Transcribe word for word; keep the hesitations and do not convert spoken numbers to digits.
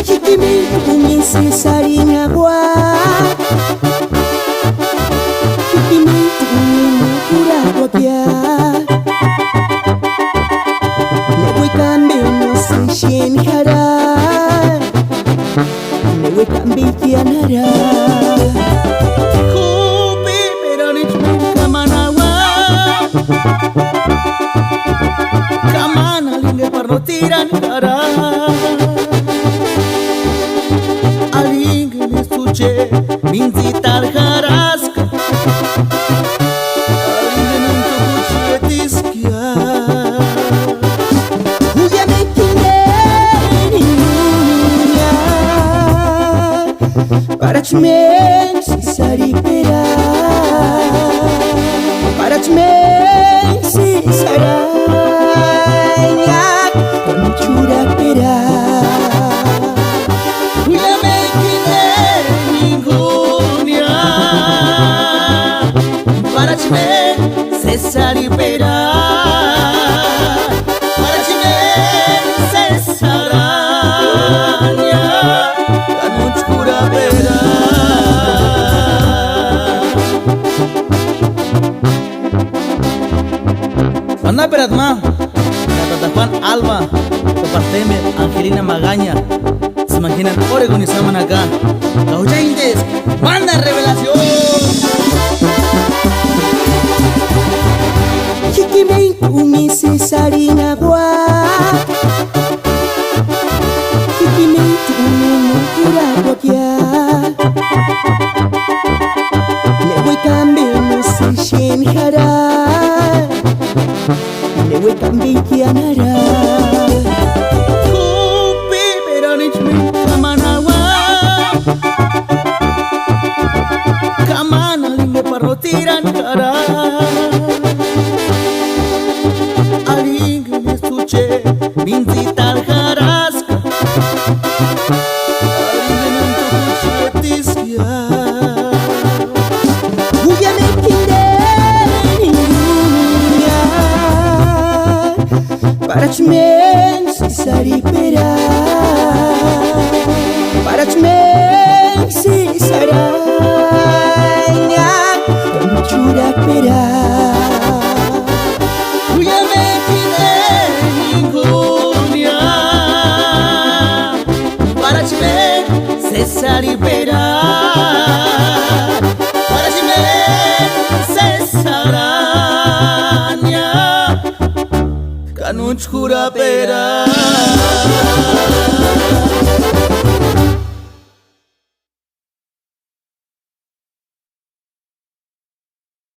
Jikimint'u úni sési arhinhauaka, jikimint'u úni jurajkuakia. Ne uékani ambe no sési xéni jarhani, ne uékani ambe ikiani jarhani. K'upiperanichani kamani auaka, kamani arhinhempari no ts'irani jarhani. Arhinhempesï jucheti mintsitarhu jarhaska, arhinhempesï juchetiskia. Ju ya me kinderini junia, parachi me sési arhipera, parachi me sési arhaia, ka no churapera. Ju ya me kinderini junia, parachi me sési arhipera, parachi me sési arhaia, ka no churapera. Anaperata ma, ka tata Juan Alba, ka tata Temer Angelina Magaña, tsimani jínani Oregonisï jámani jaka, ka jucha ínteska Banda Revelación. Jikimint'u úni sési arhinhauaka, jikimint'u úni jurajkuakia. Ne uékani ambe no sési xéni jarhani, ne uékani ambe ikiani jarhani. K'upiperanichani kamani auaka, kamani arhinhempari no ts'irani jarhani. Arhinhempesï jucheti mintsitarhu jarhaska, arhinhempesï juchetiskia. Ju ya me kinderini junia, parachi me sési arhipera, parachi me sési arhaia, ka no churapera. Ju ya me kinderini junia, parachi me sési arhipera, parachi me sési arhaia, ka no churapera.